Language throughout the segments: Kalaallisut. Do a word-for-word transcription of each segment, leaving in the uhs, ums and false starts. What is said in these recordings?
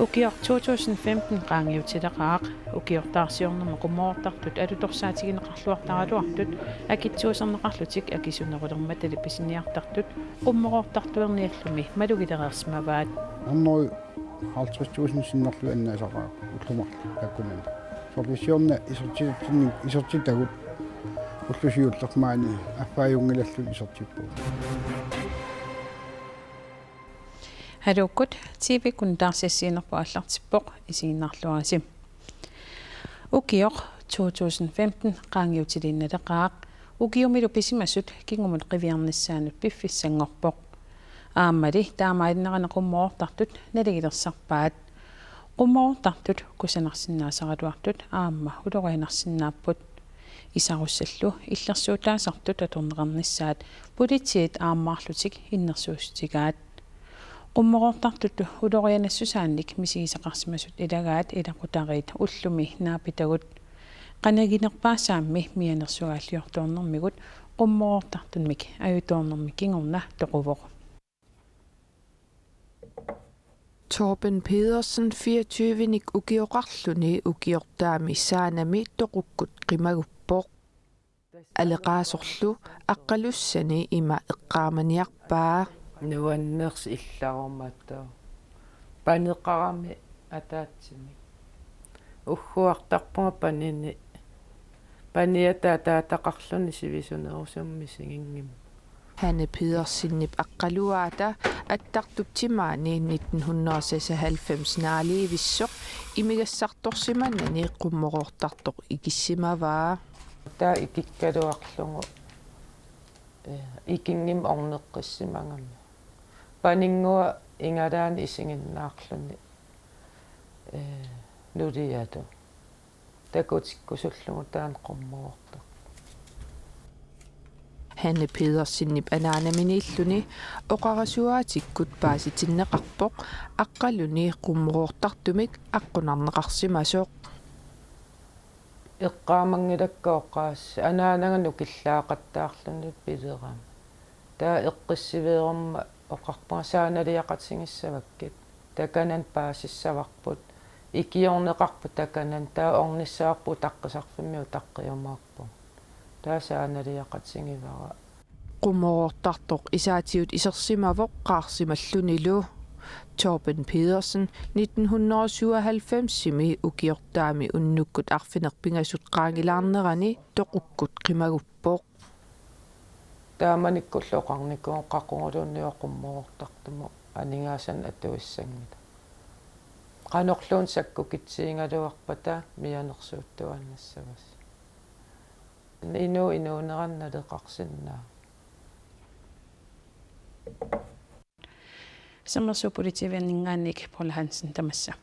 Ukioq to tusind femten qaangiutileqaaq. Ukiortaarsiornermi qummoortartut alutorsaatigineqarluartaraluartut akitsuuserneqarlutik akisunerulermatali pisiniartartut qummoortartuerniallumi malugilereersimavaat. Hundrede halvtreds tusind sinnerlugit annaasaqaaq ullut marluk taakkunani. Soorlu siorna isertitsinnik isertitagut ulloq siulleq maani affaajunngilalluni isertippugut. Haluukkut, T V-kkut taarsiassiinerput aallartippoq, isiginnaarluarisi. Ukioq to tusind femten qaangiutiliinnaleqaaq, ukiumilu pisimasut kingumut qiviarnissaannut piffissanngorpoq. Aammali taamaalinnerani qummoortartut naligilersarpaat. Qummoortartut kusanarsinnaasaraluartut aamma ulorianarsinnaapput. Isarussallu illersuutaasartut atorneqarnissaat politiit aammaarlutik innersuussutigaat. Qummoortartut ulorianassusaannik misigisaqarsimasut ilagaat ilaqutariit ullumi naapitagut. Qaniginerpaassaammi mianersuaalliortoornermigut qummoortartunik ajutoornermik kingorna toquvoq. Torben Pedersen fireogtyvenik ukioqarluni ukiortaami Saanami toqukkut qimaguppoq. Aleqaasorlu Aqqalussani ima eqqaamaniarpaa. Nuannersi illarumatu. Paneqarami ataatsimik. Ugguartarpunga panini. Paniata ataataqarluni sivisunerusummi misiginngimmat. Hanne Pedersenip aqqaluaata attartup timaani nitten hundrede og seksoghalvfems naaliivissoq imigassartorsimannani qummoortartoq ikissimavaa. Taava ikikkaluarlugu, eh, ikinngimmat orneqqissimagami. Paninnguaq igalaani isiginnaarluni, eh, nulialu. Takutikkusullugu taanna qummoortartoq. Hanne Pedersenip anaanaminiilluni oqarasuaatikkut paasitinneqarpoq Aqqaluni qummoortartumik aqqunarneqarsimasoq. Eqqaamanngilakka oqaasii anaanaga nukillaaqattaarluni pilerama. Taava eqqissiveeruma oqarpunga saanaliaqatigissavakkit. Takanani paasissavarput. Ikiorneqarput takanani, taava ornissavarput utaqqisarfimmi utaqqiumaarpugut. Taava saanaliaqatigivara. Qummoortartoq isaatigut isersimavoq qaarsimallunilu. Torben Pedersen nitten hundrede og syvoghalvfemsimi ukiortaami unnukkut arfineq-pingasut qaangilaarnerani toqukkut qimaguppoq. Taamanikkullu oqarnikuuvunga qaquguluunniit qummoortartumut aningaasanik atuissanngilaq. Qanorluunniit sakkukitsigigaluarpata mianersuuttuaannassavasi. Inuup inuunerani naleqarsinnaavoq. Sermersuup politiivianninngaanniit Poul Hansen tamassa.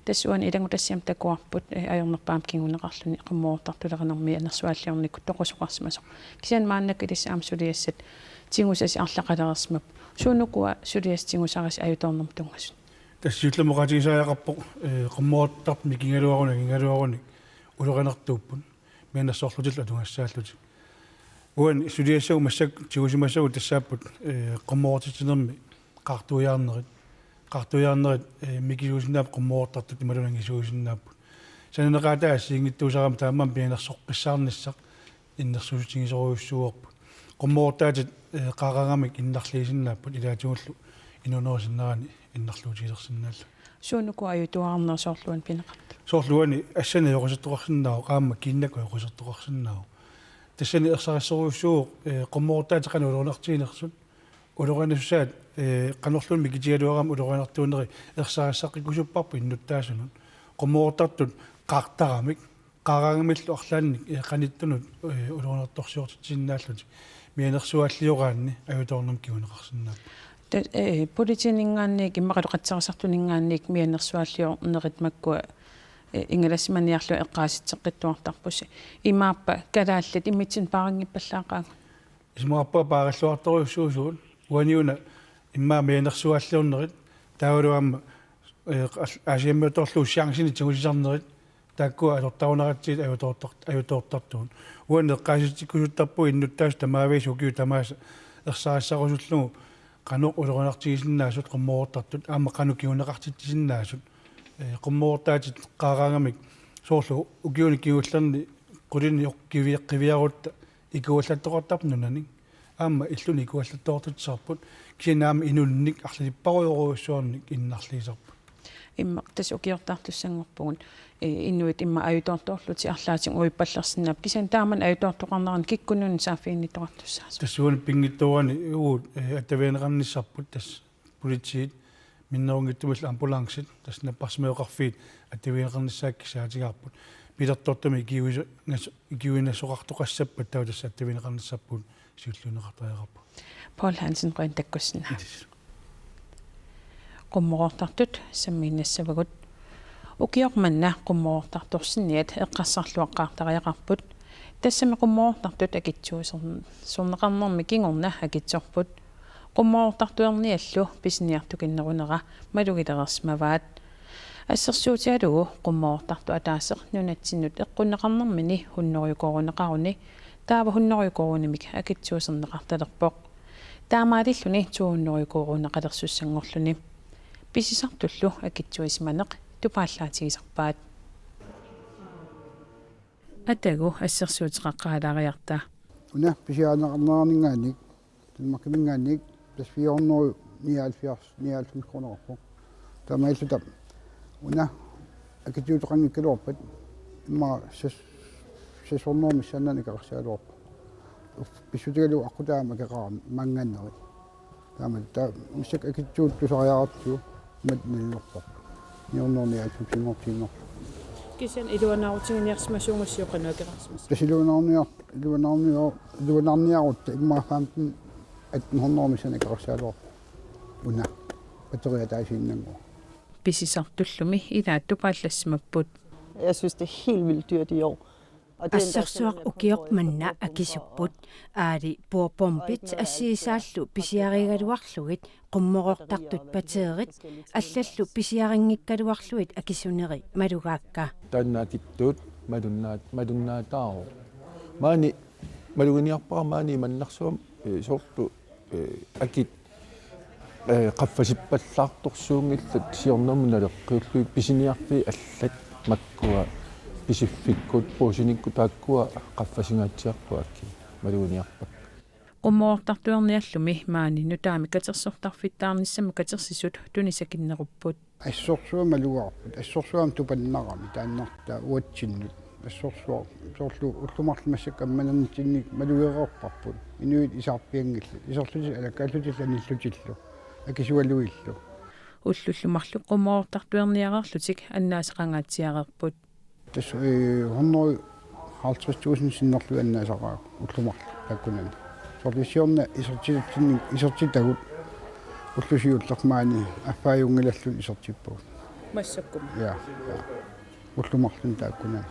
Tassa uani ilanngutassiami takuarput, eh, ajornerpaamik kinguneqarluni qummoortartulerinermi mianersuaalliornikkut toqusoqarsimasoq. Kisianni maannakkut ilissi aamma suliassat tigusasi arlaqalereersimapput. Suunukua suliassat tigusarisi ajutoornermut tunngasut? Tassa siullermik oqaatigisariaqarpoq, eh, qummoortartut mikigaluarunik angigaluarunik ulorianartuupput. Mianersorlutillu atugassaallutik. Uani suliassagut massakkut tigusimasagut tassaapput, eh, qummoortitsinermi qaartuiaarnerit. Qaartuiaarnerit, eh, mikisuusinnaapput qummoortartut imaluunniit angisuusinnaapput. Sananeqaataat assigiinngitsuusarami taamaammat mianersoqqissaarnissaq innersuussutigisorujussuuarput. Qummoortaatit, eh, qaaraangamik innarliisinnaapput ilaatigullu inuunerup sinnerani innarluutigilersinnaalluni. Suunukua ajutuararnerit soorlu uani pineqartut? Soorlu uani assanik ajoqusertoqarsinnaavoq aamma kiinnakkut ajoqusertoqarsinnaavoq. Tassani ersarissorujussuuvoq, eh, qummoortaatit qanoq ulorianartiginersut. Ulorianassusaat, eh, qanorluunniit mikitigaluarami ulorianartuuneri ersarissaqqikkusupparput innuttaasunut. Qummoortartut qaartaramik, qaaraangamillu arlaannik, eh, qanittunut, eh, ulorianartorsiortitsisinnaallutik. Mianersuaallioraanni ajutoornermik kinguneqarsinnaapput. Ta-, eh, politiininngaanniit, immaqalu qatserisartuninngaanniit mianersuaalliornerit makkua, eh, ingalassimaniarlugit eqqaasitseqqittuartarpusi. Imaappa kalaallit immitsinnut paarinngippallaaqqaagut? Isumaqarpunga paarilluartorujussuusugut, uaniuna immaqa mianersuaalliornerit, taavalu aamma, eh, al-, Aasiammiutoorlugu chancini tigusisarnerit, taakkua atortarunaratsigit ajutoortar-, ajutoortartugut. Uani eqqaasitsikkusuttarpugut innuttaasut tamaviisa ukiut tamaasa ersarissarusullugu qanoq ulorianartigisinnaasut qummoortartut aamma qanoq kinguneqartitsisinnaasut Ee, qummoortaatit qaaraangamik soorlu ukiuni kingullerni qulinik qivi-, qiviarutta ikuallattoqartarput nunani. Aamma illuni ikuallattoortussarput, kisianni aamma inunnik arlalipparujorujussuarnik innarliisarput. Immaqa tassa ukiortartussanngorpugut, ee, inuit immaqa ajutoortoorlutik arlaatigut uippallersinnaapput, kisianni taamani ajutoortoqarnerani kikkunnut saaffiginnittoqartussaasoq. Tassuuna pinngitsoorani uagut, ee, attavigineqarnissarput tassa politiit, minnerunngitsumillu ambulancit, tassa napparsimmaveqarfiit attavigineqarnissaat kissaatigaarput. Pilertortumik ikiuiso-, nas-, ikiuinnasoqartoqassappat taava tassa attavigineqarnissarput siulliunneqartariaqarpoq. Paul Hansen, qujanaq takkussinnaagavit. Qummoroortartut sammiinnassavagut. Ukioq manna qummoroortartorsinniat eqqarsarluaqqaartariaqarput. Tassami qummoroortartut akitsuusersorneqarnermi kingorna akitsorput. Qummoroortartuerniallu pisiniartukinnerunera malugilereersimavaat. Assersuutigalugu qummoroortartut ataaseq nunatsinnut eqqunneqarnermini hunnorujukooruneqaruni taava hunnorujukoorunik akitsuuserneqartalerpoq. Taamaalilluni to hundrede koruuneqalersussanngorluni. Pisisartullu akitsuisimaneq tupaallaatigisarpaat. Atagu assersuuteqaqqaalaariarta. Una pisiarineqarneraninngaanniit, Danmarkiminngaanniit, tassa fire hundrede nioghalvfjerds, nioghalvfems kroneqarpoq. Taamaalilluta una akitsuuteqanngikkaluarpat immaqa ses-, seks hundrede missaannaannik akeqarsigaluarpoq. Uff, pissutigalugu aqqutaavoq akeqarami maanngaanneri. Taamaammat taava missaat akitsuutut tusariaqartigu imatut nalilerparput. Ni hundrede nioghalvfemsinngortiinnarlugu. Kisianni iluanaarutiginiarsimasuugut qanoq akeqarsimassavat? Tassa iluanaarniar-, iluanaarniar-, iluanaarniarutta immaqa femten, atten hundrede missaannik akeqarsigaluarpoq. Una. Batteriat ataasiinnannguaq. Pisisartullumi ilaat tupaallassimapput. Jeg synes, det er helt vildt dyrt i år. Og det er endda Assersuaq selvom jeg kun ukioq får et manna forbrug på akisupput, aali bordbombit assigisaallu pisiarigaluarlugit, qummoroortartut batteriit allallu pisiarinngikkaluarlugit akisuneri malugaakka. Taanna akitsuut malunnaat-, malunnaataavoq. Maani maluginiarpara maani Mannarsua, ee, soorlu ee, akit, ee, qaffasippallaartorsuunngillat siornamut naleqqiullugit pisiniarfiit allat makkua pisiffikkut puusinikkut taakkua qaffasingaatsiarput akit maluginiarpakka. Qummoroortartuerniallumi maani nutaamik katersortarfittaarnissamut katersisut tunisakinnerupput. Assorsuaq malugaarput, assorsuaq tupannarami taannartaa uatsinnut. Assorsuaq soorlu ullut marluk massakkut ammanernitsinni malugereerparput. Inuit isaarpianngillat. Iserlutik alakkaallutillu anillutillu. Akisualuillu. Ullullu marluk qummoroortartuerniareerlutik annaasaqangaatsiareerput. Tassa, ee, hundrede halvtreds tusind sinnerlugit annaasaqaaq ullut marluk taakkunani. Soorlu siorna isertitsinni-, isertitagut ulloq siulleq maani affaajunngilalluni isertippagut. Massakkut. Ja, ja. Ullut marluk taakkunani.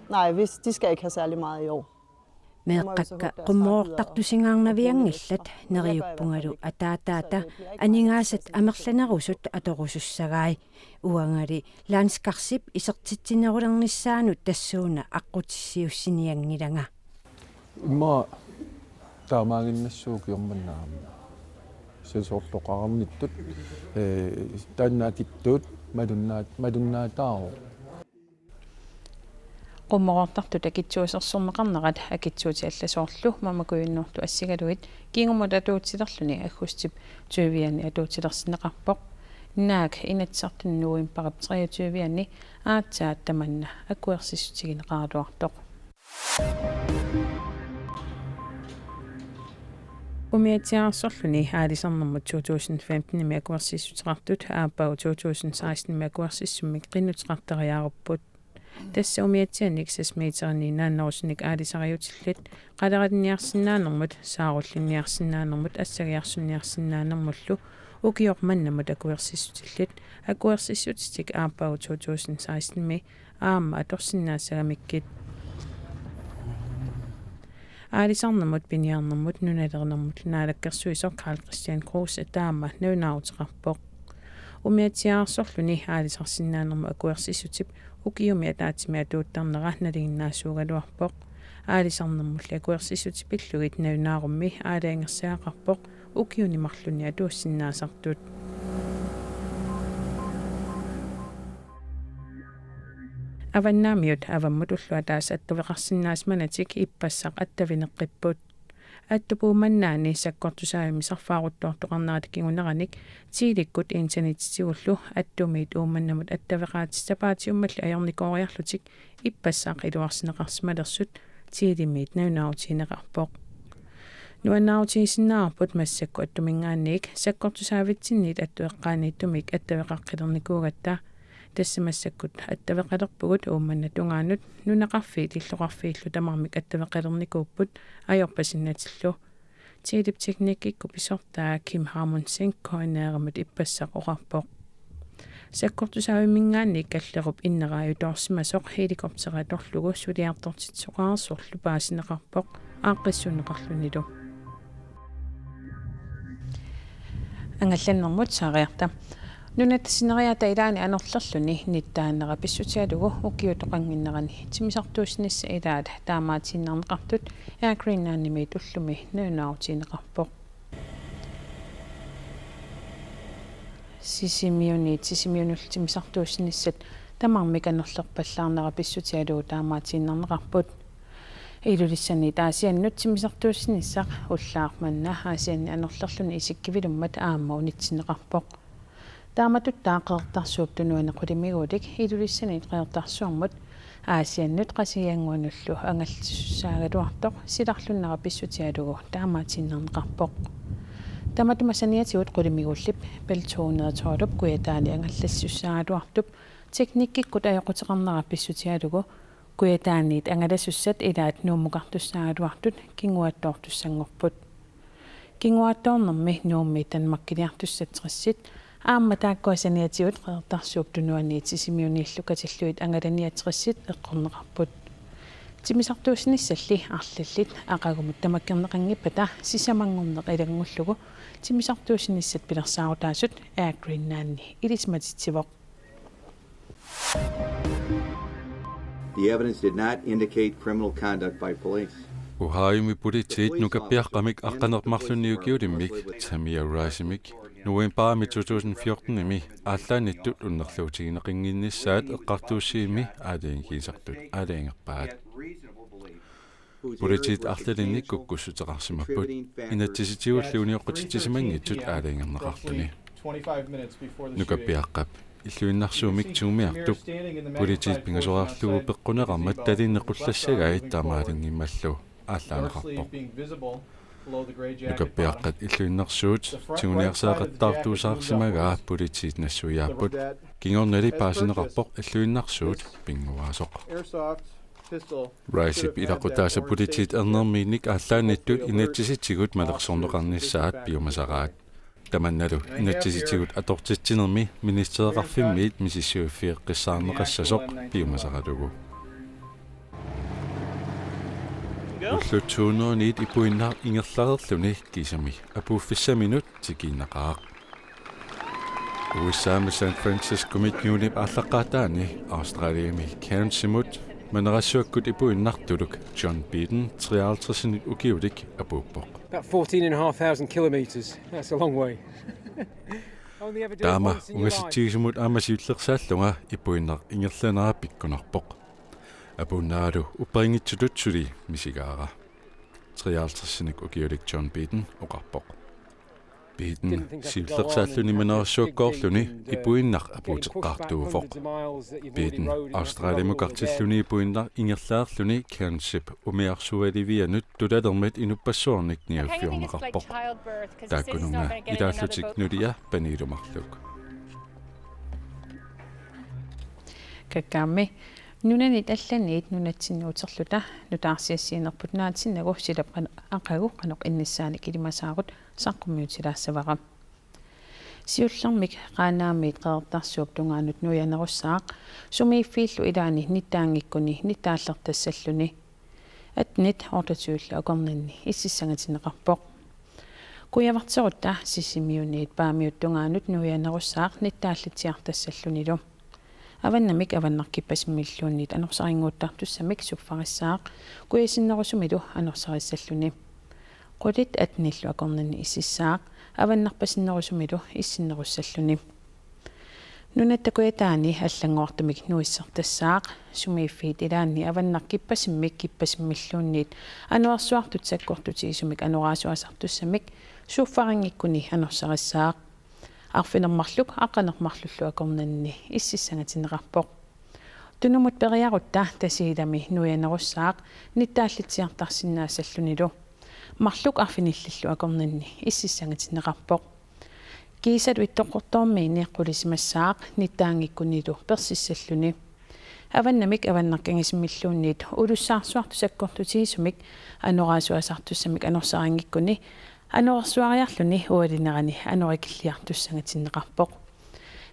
Nej, hvis, de skal ikke have særlig meget i år. Meeqqakka qummoroortartusingaarnavianngillat, neriuppungalu ataataata aningaasat amerlanerusut atorusussagai. Uangali landskartip isertitsinerulernissaanut tassuuna aqqutissiuussinianngilanga. Immaqa taamaaginnassuuvoq ukioq manna aamma. Sisortoqarnittut, ee, taanna akitsuut malunnaat-, malunnaataavoq. Qummoroortartut akitsuusersorneqarnerat akitsuutit allat soorlu mamakujunnuartut assigalugit kingumut atuutilerluni aggustip tyvianni atuutilersinneqarpoq. Naak Inatsisartuni novembarip treogtyvianni aatsaat tamanna akuersissutigineqaraluartoq. Umiatsiaarsorluni aalisarnermut to tusind femtenimi akuersissuteqartut aappaagu to tusind sekstenimi akuersissummik qinnuteqartariaarupput. Tassa umiatsianik seks meterinik naannerusunik aalisariutillit, qaleralinniarsinnaanermut, saarullinniarsinnaanermut assagiarsunniarsinnaanermullu ukioq mannamut akuersissutillit, akuersissutitik aappaagu to tusind sekstenimi aamma atorsinnaassagamikkit. Aalisarnermut, piniarnermut, nunalerinermut naalakkersuisoq Karl-Kristian Kruse taama nalunaaruteqarpoq. Umiatsiaarsorluni aalisarsinnaanermut akuersissutip ukiumi ataatsimi atuuttarnera nalinginnaasuugaluarpoq. Aalisarnermulli akuersissutit pillugit nalunaarummi aalajangersagaqarpoq ukiuni marlunni atuussinnaasartut. Avannaamiut avammut ulloq ataaseq attaveqarsinnaasimatik ippassaq attavineqqipput. Attup Uummannani sakkortusaavimmi sarfaaruttoortoqarnerata kinguneranik Telelikkut internettitigullu Attumiit Uummannamut attaveqaatit sapaatiummalli ajornikooriarlutik ippassaq iluarsineqarsimalersut Telemiit nalunaarutigineqarpoq. Nuannaarutigisinnaarput massakkut Attuminngaanniit sakkortusaavitsinniit attueqqaaniittumik attaveqaqqilernikuugatta. Tassa massakkut attaveqalerpugut Uummannap tungaanut nunaqarfiit illoqarfiillu tamarmik attaveqalernikuupput ajorpasinnatillu. Telep teknikkikkut pisortaa Kim Harmon Singh K N R-imut ippassaq oqarpoq. Sakkortusaavimminngaanniit Kallerup innera ajutoorsimasoq helikopteri atorlugu suliartortitsisoqarsorlu paasineqarpoq aaqqissuunneqarlunilu. Angallannermut saariarta. Nunatta sineriaata ilaani anorlerluni nittaanera pissutigalugu ukiutoqannginnerani timmisartuussinissaq ilaat taamaatiinnarneqartut Air Greenlandimiit ullumi nalunaarutigineqarpoq. Sisimiuniit Sisimiunullu timmisartuussinissat tamarmik anorlerpallaarnera pissutigalugu taamaatiinnarneqarput. Ilulissaniit Aasiannut timmisartuussinissaq ullaaq manna Aasianni anorlerluni isikkivilummat aamma unitsinneqarpoq. Taamatuttaaq Qeqertarsuup Tunuani qulimiguulik Ilulissaniit Qeqertarsuarmut Aasiannut Qasigiannguanullu angallassussaagaluartoq silarlunnera pissutigalugu taamaatiinnarneqarpoq. Tamatuma saniatigut qulimiguullip Bell to hundrede og tolv Kujataani angallassussaagaluartup teknikkikkut ajoquteqarnera pissutigalugu Kujataaniit angalasussat ilaat Nuummukartussaagaluartut kinguaattoortussanngorput. Kinguaattoornermi Nuummiit Danmarkiliartussat tressit aamma taakkua saniatigut Qeqertarsuup Tunuaniit Sisimiuniillu katillugit angalaniat tressit eqqorneqarput. Timmisartuussinissalli arlallit aqagumut tamakkerneqanngippata sisamanngorneq ilanngullugu timmisartuussinissat pilersaarutaasut Air Greenlandi ilisimatitsivoq. The evidence did not indicate criminal conduct by police. Ohiomi politiit nukappiaqqamik aqqaneq-marlunnik ukiulimmik Tamir Ricemik novembarimi to tusind fjortenimi aallaaniittut unnerluutigineqannginnissaat eqqartuussivimmik aalajangiisartut aalajangerpaat. Politiit arlalinnik kukkussuteqarsimapput inatsisitigulli unioqqutitsisimanngitsut aalajangerneqarluni. Nukappiaqqap illuinnarsuumik tigumiartup politiit pingasoraarlugu peqquneqarmat talinneq qullassagai taamaalinngimmata aallaaneqarpoq. Nukappiaqqat illuinnarsuut tiguniarsaaqattaartuusaarsimagaa politiit nassuiaapput. Kingornali paasineqarpoq illuinnarsuut pinnguaasoq. Ricep ilaqutaasa politiit ernermiinnik aallaaniittut inatsisitigut malersorneqarnissaat piumasaraat. Tamannalu inatsisitigut atortitsinermi ministereqarfimmiit misissuiffigeqqissaarneqassasoq piumasaralugu. Ullut to hundredeniit ipuinnaq ingerlareerluni kisimi apuuffissaminut tikiinnaqaaq. U S A-mi San Franciscomit juunip aallaqqaataani Australiami Cairnsimut manerassuakkut ipuinnaq tuluk John Beaton treoghalvtredsinik ukiulik apuuppoq. About fourteen and a half thousand kilometres. That's a long way. Only ever do it Taama once in your life. Ungasitsigisumut aamma siullersaallunga ipuinnaq ingerlanera pikkunarpoq. Apuunnaaralu upperinngitsutut suli misigaara. Treoghalvtredsinik ukiulik John Beaton oqarpoq. Beaton siullersaalluni manerassuakkoorluni ipuinnaq apuuteqqaartuuvoq. Beaton Australiamukartilluni ipuinnaq ingerlareerluni Cairnsip umiarsualivianut tulalermat inuppassuarnik niuffiorneqarpoq. Taakkununnga ilaallutik nulia paniilumarluk. Kakkaammi nunanit allaniit nunatsinni uterluta nutaarsiassiinerput naatsinnagu silap qan-, aqagu qanoq innissaanik ilimasaarut saqqummiutilaassavara. Siullermik Qaanaamiit Qeqertarsuup tungaanut nuianerussaaq sumiiffiillu ilaani nittaanngikkuni nittaallertassalluni atnit ortatsuillu akornanni ississangatinneqarpoq. Kujavarterutta Sisimiuniit Paamiut tungaanut nuianerussaaq nittaallatsiartassallunilu. Avannamik avannarkippasimmilluunniit anorsarinnguuttartussamik suffarissaaq kujasinnerusumilu anorsarissallugu. Qulit atnillu akornanni ississaaq avannarpasinnerusumilu issinnerussalluni. Nunatta Kujataani allanngortumik nuissertassaaq, sumiiffiit ilaanni avannarkippasimmik kippasimmilluunniit anorersuartut sakkortutigisumik anorersuasartussamik suffarinngikkuni anorsarissaaq. Arfineq-marluk aqqaneq-marlullu akornanni ississangatinneqarpoq. Tunumut periarutta Tasiilami nuianerussaaq nittaallitsiartarsinnaassallunilu. Marluk arfinillillu akornanni ississangatinneqarpoq. Kiisalu Ittoqqortoormiini qulisimassaaq nittaanngikkunilu persissalluni. Avannamik avannarkangisimmilluunniit ulussaarsuartut sakkortutigisumik anorersuasartussamik anorsarinngikkuni anorersuariarluni ualinerani anorikilliartussangatinneqarpoq.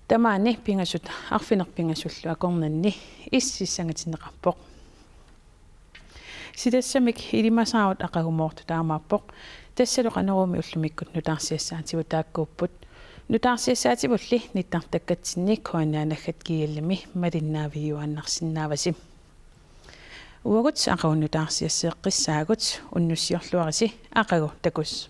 Tamaani pingasut arfineq-pingasullu akornanni ississangatinneqarpoq. Silassamik ilimasaarut aqagumoortut taamaappoq, tassalu Qanoroomi ullumikkut nutaarsiassaatigut taakkuupput. Nutaarsiassaativulli nittartakkatsinni K N R naggat G L-imi malinnaavigiuaannarsinnaavasi. Uagut aqagu nutaarsiasseeqqissaagut, unnussiorluarisi aqagu takuss.